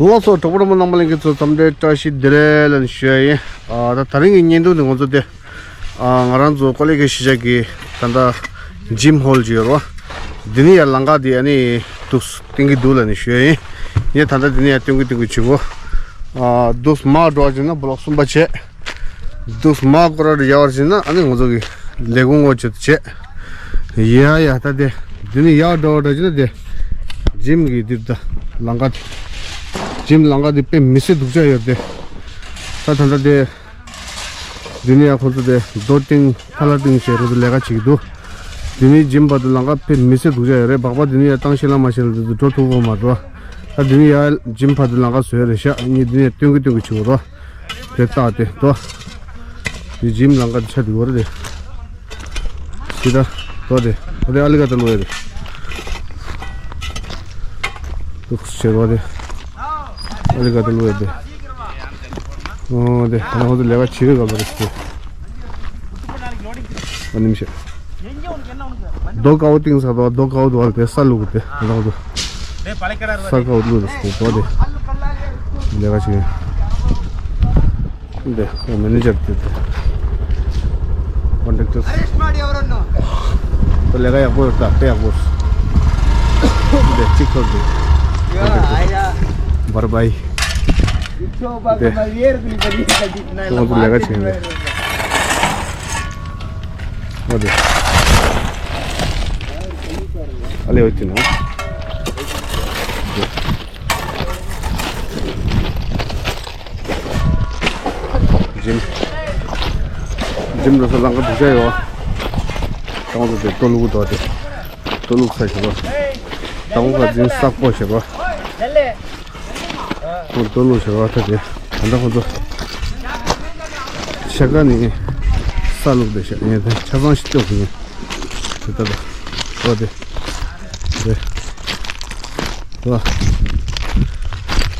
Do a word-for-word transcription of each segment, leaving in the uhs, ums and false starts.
ལགས་སོ། གྲོགས་པོ་རྣམ་པ་སློབ་མ་ལྷན་རྒྱས་ཚོ་འཚམས་འདྲི་བཀྲ་ཤིས་བདེ་ལེགས་ལབ་ནས་ཞུ་ཡ་ཡིན། ཨ་ད་དེ་རིང་གི་བརྙན་ཐུང་འདི་ང་ཚོ་དེ་ཨ་ང་རང་ཚོ་ཀོ་ལི་གྷལ་གཞིས་ཆགས་ཀྱི་ད་ལྟ་ཇིམ་ཧོལ་ཅིག་ཡོད་རེད་བ། འདི་ནས་ཡར་ལམ་ཁ་འདི་ཨ་ནི་འདུག་སྟོན་གྱི་འདུག་ལབ་ནས་ཞུ་ཡ་ཡིན། ངས་ད་ལྟ་འདི་ནས་ཡར་སྟོན་གྱི་སྟོན་གྱི་བྱེད་དགོས། ཨ་འདུག་མར་འགྲོ་བ་བྱས་ན་བློག་གསུམ་པ་བྱས། འདུག་མར་སྐོར་ར་ཡར་བར་ཕྱིན་ན་ཨ་ནི་ང་ཚོ་གི་ལས་ཁུངས་ངོ་བྱེད་དུ་བྱེད། ཡ་ཡ་ད་དེ་འདི་ནི་ཡར་འགྲོ་བ་འདྲ་བྱེད་ན་དེ་ཇིམ་གི་འདིར་ད་ལམ་ཁ་དེ་ཇིམ་ལམ་ཁ་དེ་དཔེ་མི་སྲིད་སྡུག་ཅག་ཡོད་དེ། ད་ད་ད་དེ་འདི་ནི་ཡ་ཁོ་ཚོ་དེ་རྡོ་བཏིང་ཐལ་བ་བཏིང་བྱས་ཁོ་ཚོ་ལས་ཀ་བྱེད་ཀྱི་འདུག་འདི་ནི་ཇིམ་བར་དུ་ལམ་ཁ་དཔེ་མི་སྲིད་སྡུག་ཅག་ཡོད་རེད། སྦག་སྦག་འདི་ནི་ཡ་བཏང་ཤེས་ལ་མ་ཤེས་ལ་འདི་ཚོ་འགྲོ་ཐུབ་ཀྱི་མ་རེད། ད་འདི་ནི་ཡ་ཇིམ་བར་དུ་ལམ་ཁ་བཟོས་རེད་ཤག་ངས་འདི་ནས་སྟོན་གི་སྟོན་གི་བྱེད་དགོས་རོ། དེ་ལྟ་དེ་དོ། དེ་ཇིམ་ལམ་ཁ་དེ་ཆ་དེ་བོར་དེ། ཤི་ད་དོ་དེ་དོ་དེ་ཨ་ལི་ག་ད་ལོ་ཡ་དེ། ཏུག་ཤེ་རོ་དེ། ཨ་ལི་ག་ད་ལོ་ཡ་དེ། ཨོ་དེ་ཨ་ན་ཧོ་དེ་ལས་ཀ་བྱེད་གི་ག་ལོ་རེ་ཤི། ཨ་ནིམ་ཤེ། རྡོ་དཀར་པོ་བཏིང་ས་དང་རྡོ་དཀར་པོ་དུ་བ་དེ་ས་བླུགས་དེ་རང་དུ་ས་དཀར་པོ་བླུགས་དེ་སུ་དོ་དེ་ལས་ཀ་བྱེད་ཀྱི་དེ་ཁོ་མེ་ནེ་ཇར་དེ་དེ་ཀོན་ཊེག་ཊར་དེ་ལས་ཀ་ཡག་པོ་ཡོད་ད་དཔེ་ཡག་པོ་དེ་གཅིག་ཐོབ་དེ་ཀོན་ཊེག་ཊར་བར་བའི་དེ་ཁོ་ཚོ་ལས་ཀ་བྱེད་ཀྱི་དེ། ཨ་དེ། ཨ་ལེ་འོ་དེ་ན། ཇིམ། ཇིམ་རུ་སོ་ལང་ཀ་དུ་ཆ་ཡོ། ཏང་དུ་དེ་ཏོ་ལུག་དོ་དེ། ཏོ་ལུག་ས་ཞེ་བ། ཏང་ག་ཇིམ་སག་པོ་ཞེ་བ། ཁོང་ཏོ་ལུག་ཞེ་བ་ཐ་དེ། ད་ལྟ་ཁོང་ཚོ་ཤ་ཀ་ནི་ས་ལུག་དེ་ཤ་ཡན་དེ་ཆ་ཚང་ཞིག་སྐྱོག་གི་ཡིན། དེ་ལྟ་དང་ཁོ་དེ་དེ་ལ་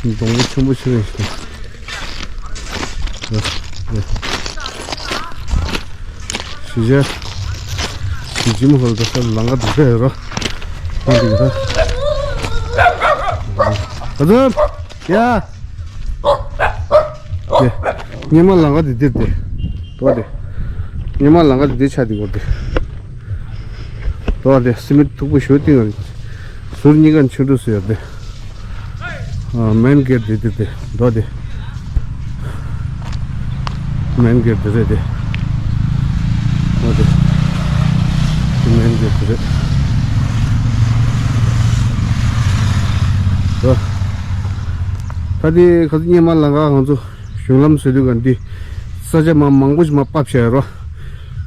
སྡོང་པོ་ཆེན་པོ་ཆེ་རིང་ཞིག་དང་། ཞི་བྱ་ཞི་ཇིམ་ཧོལ་དུ་ས་ལང་ཀ་དུ་ས་ཡོད་རོ། ཁོང་དེ་གི་ད་ག་ཚོད་ཡ། དེ། སྙེ་མ་ལང་ཀ་དེ་དེར་དེ། དོ་དེ། སྙེ་མ་ལང་ཀ་དེ་དེ་ཆ་དེ་གོ་དེ། དོ་དེ་སི་མིད་མཐུག་པོ་ཞོ་ཏིང་ཟུར་གཉིས་ཀ་ཆུང་འགྲོ་སུ་ཡོད་དེ། ཨ་མེན་གེར་དེ་དེ་དེ། དོ་དེ། མེན་གེར་དེ་རེད་དེ། དོ་དེ། མེན་གེར་དེ་རེད། དོ། ད་དེ་ག་ཚོད་སྙེ་མ་ལང་ཀ་ང་ཚོ། གཞུང་ལམ་བཟོ་དུས་ག་འདི་ས་ཆ་མ་མང་པོ་ཞིག་མ་ཕབ་བྱས་རོ།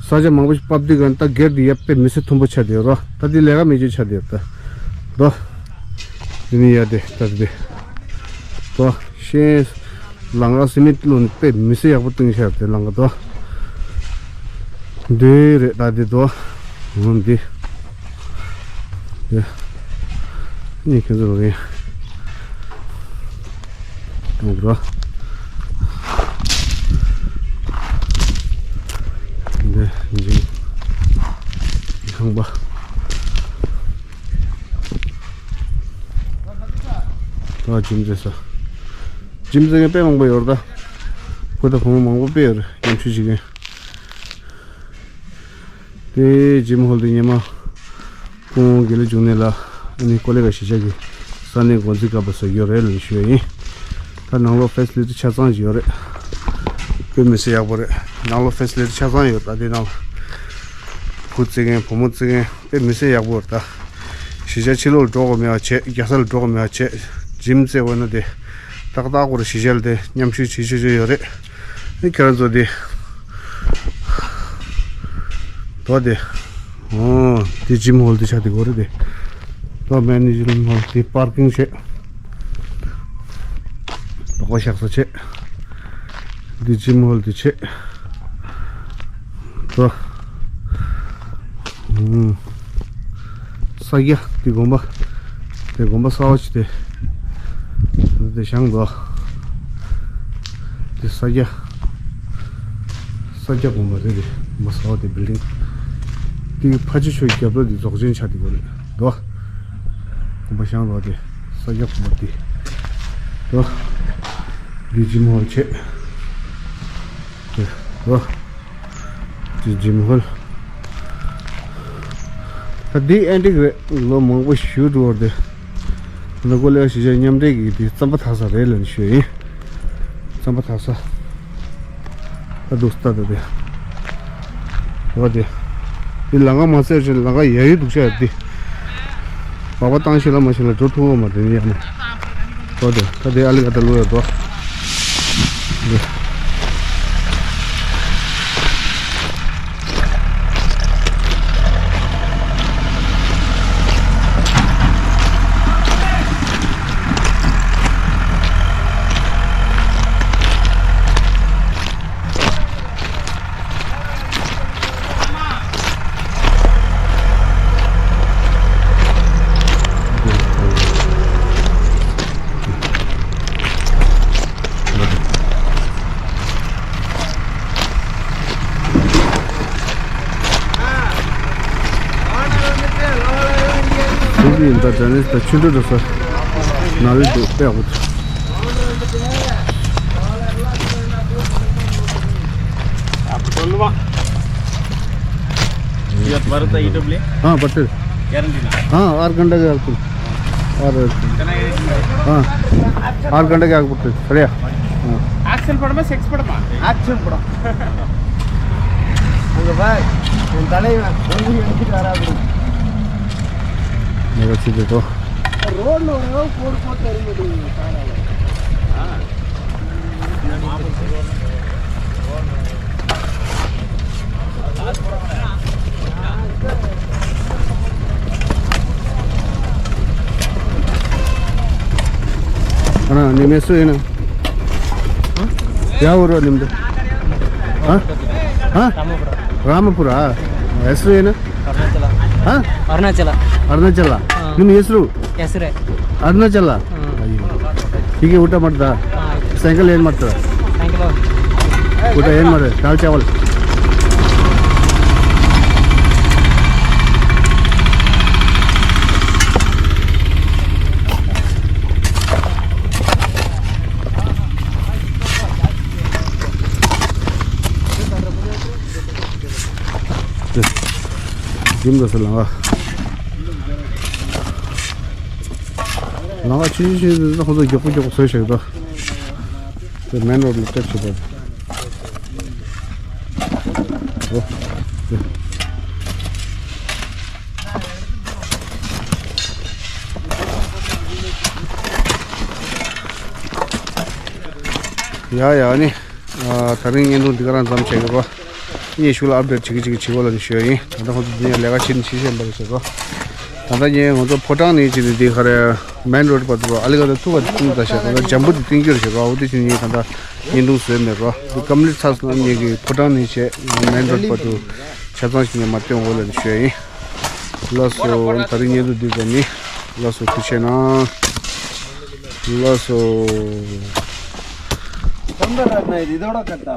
ས་ཆ་མང་པོ་ཞིག་ཕབ་དུས་ག་ད་སྒེར་འདི་ཡ་དཔེ་མི་སྲིད་མཐོན་པོ་ཆགས་དེ་རོ། ད་འདི་ལས་ཀ་མེད་ཅེས་ཆགས་དེ་ད་དོ། འདི་ནི་ཡ་དེ་ད་དེ་དོ་ཤེས། ལང་ཀ་སི་མིད་བླུགས་ནས་དཔེ་མི་སྲིད་ཡག་པོ་བཏིང་ཤར་དེ་ལང་ཀ་དོ། འདི་རེད་ད་འདི་དོ། འོ་འདི། ཡ། ནི་ཁྱོད་ཚོ་རོགས་ཡིན། འོ་རོ། འདི་འཇིམ། ཁང་པ། ད་འཇིམ་རེད་ས། འཇིམ་རྩེ་མཁན་དཔེ་མང་པོ་ཡོད་རེད་ད། བུ་དང་བུ་མོ་མང་པོ་དཔེ་ཡོད་རེད་མཉམ་ཞུགས་བྱེད་མཁན། དེ་འཇིམ་ཧོལ་དེ་སྔོན་མ་སྐུ་ངོ་དགེ་ལེགས་འབྱུང་གནས་ལགས་ཨ་ནི་ཀོ་ལི་གྷལ་གཞིས་ཆགས་ཀྱི་ས་གནས་འགོ་འཛིན་སྐབས་བཟོ་རྒྱུ་རེད་ལབ་ཞུ་ཡ་ཡིན། ད་ནང་ལོགས་ཕེ་སི་ལི་ཊི་ཆ་ཚང་ཞིག་ཡོད་རེད། དཔེ་མི་སྲིད་ཡག་པོ་རེད། ནང་ལོགས་ཕེ་སི་ལི་ཊི་ཆ་ཚང་ཡོད། ད་དེ་ནང་བུ་བརྩི་མཁན་བུ་མོ་བརྩི་མཁན་དཔེ་མི་སྲིད་ཡག་པོ་རེད་ད། གཞིས་ཆགས་ཕྱི་ལོགས་ལ་འགྲོ་དགོས་མེད་པ་བྱས། རྒྱལ་ས་ལ་འགྲོ་དགོས་མེད་པ་བྱས། འཇིམ་རྩེ་དགོས་ན་དེ་ཏག་ཏག་སྐོར་གཞིས་ཆགས་ལ་དེ་མཉམ་ཞུགས་བྱེད་ཆོག་ཆོག་ཡོད་རེད། ཨེ་ཁྱེད་རང་ཚོ་དེ། དོ་དེ། ཨོ། དེ་འཇིམ་ཧོལ་དེ་ཆགས་དེ་གོ་རེད་དེ། དོ་མེ་ནེ་ཇི་མེན་ཊི་ཧོལ་དེ་པར་ཀིང་བྱས། དོ་གོ་ཤག་ས་བྱས། དེ་འཇིམ་ཧོལ་དེ་བྱས། དོ། ཨུམ། ས་སྐྱ་དེ་དགོན་པ། དེ་དགོན་པ་གསར་པ་ཅིག་དེ། དེ་བཞེངས་འདུག་དེ་ས་སྐྱ། ས་སྐྱ་དགོན་པ་རེད་དེ། དགོན་པ་གསར་པ་དེ་བིལ་ཌིང་། དེ་ཕ་ཆེ་ཤོས་རྒྱབ་ལ་དེ་རྫོགས་ཆེན་ཆགས་དེ་གོ་རེད་འདུག་དགོན་པ་བཞེངས་འདུག་དེ་ས་སྐྱ་དགོན་པ་དེ། འདི་ཇིམ་ཧོལ་བྱས། འདི་ཇིམ་ཧོལ། ད་འདི་ཨེ་འགྲིག་རེད། ལོ་མང་པོ་ཞིག་འགྲོ་བར་དེ། ནུ་གོ་ལེ་གཞིས་ཆགས་མཉམ་འབྲེལ་གྱི་དེ་རྩམ་པ་འཐག་ས་རེད་ལབ་ནས་ཞུས་ཡིན། རྩམ་པ་འཐག་ས། ད་འདུག་སྟ་ད་དེ། འོ་དེ། འདི་ལམ་ཁ་མ་བཙལ་ཞིག་ལམ་ཁ་ཡ་ཡི་འདུག་ཤག་འདི། སྦག་སྦག་བཏང་ཤེས་ལ་མ་ཤེས་ལ་འགྲོ་ཐུབ་བོ་མ་དེ་ནི་ཡ་མ། འོ་དེ་ད་དེ་ཨ་ལི་ག་ད་ལུ་ཡ་དོ། འདི། དེ་ཡིན་ད་དྲ་ནས་ད་ཆུ་འགྲོ་འགྲོ་ས་ན་ལི་འདུག་པས་འོ། आप दोनों ये तुम्हारा तो ईडब्ल्यू हाँ, पटेल। गारंटी ना? हाँ, आठ घंटा के आपको। और, हाँ, आठ घंटा के आपको पटेल। बढ़िया। हाँ। एक्सेल पड़मा, सिक्स पड़मा? एक्सेल पड़ा। உங்க பாய், என் தலைவன், ஒன்லி என்கிட்ட வராது. मेरा सीधे तो। ரோட்ல ஒரு போடு போட்டு தர மாட்டேங்குது. हाँ, निमेश है ना? क्या हो रहा निम्दे? हाँ? हाँ? रामपुरा। रामपुरा। ಹೆಸರು ಏನು? ಅರುಣಾಚಲ. ಹಾ? ಅರುಣಾಚಲ. ಅರುಣಾಚಲ. ಹಾ. ನಿಮ್ಮ ಹೆಸರು? ಹೆಸರೇ. ಅರುಣಾಚಲ. ಹ್ಮ್. ಅಯ್ಯೋ. ಹೀಗೆ ಊಟ ಮಾಡ್ತಾ? ಹಾ, ಆಯ್ತು. ಸಾಯಂಕಾಲ ಏನ್ ಮಾಡ್ತಾರ? ಸಾಯಂಕಾಲ ಊಟ ಏನ್ ಮಾಡ್ರಿ? ದಾಲ್ ಚಾವಲ್. ཡིན་པ་ཟེར་ལ། ལང་ཆུ་ཆུ་ཆུ་ཁོ་ཚོ་མགྱོགས་པོ་མགྱོགས་པོ་བཟོས་ཤག་ད། དེ་མེན་རོ་ཌི་ལ་སྟེར་བྱེད་པ། ཡ་ཡ་ནི། ཨ། ད་རིང་བརྙན་ཐུང་འདི་ག་རང་མཚམས་བྱེད་དགོས་པ། ངས་ཤུགས་ལ་ཨབ་ཌེཊ་བྱེད་ཀྱི་བྱེད་ཀྱི་བྱེད་དགོས་ལབ་ནས་ཞུ་ཡ་ཡིན། ད་ལྟ་ཁོང་ཚོ་འདི་ནས་ལས་ཀ་བྱེད་ནས་བྱེད་བཞིན་པ་རེད་ཟེར་གོ། ད་ལྟ་ངས་ང་ཚོ་ཕོ་བྲང་ནས་བྱས་ནས་འདི་ག་རེ་མེན་རོ་ཌི་བར་དུ་ཨ་ལི་ག་ད་ཐུག་པ་བཏིང་ད་བྱས། ད་ལྟ་འཇམ་པོ་དེ་བཏིང་རྒྱུ་རེད་ཟེར་གོ། འོ་དེ་བྱས་ནས་ངས་ད་ལྟ་བརྙན་ཐུང་བཟོས་མེད་རོ། འདི་ཀམ་པི་ལིཊ་ཚར་སོང་ན་ངས་ཀྱི་ཕོ་བྲང་ནས་བྱས་མེན་རོ་ཌི་བར་དུ་ཆ་ཚང་ཞིག་ནས་མར་བཏོན་འོ་ལབ་ནས་ཞུ་ཡ་ཡིན། ལགས་སོ། ད་རིང་བརྙན་ཐུང་འདི་ཙམ་ཡིན། ལགས་སོ། ཐུགས་རྗེ་གནང་། ལགས་སོ། ཁོང་ཚོ་ར་ནས་རི་དོ་ར་ཀ་ད།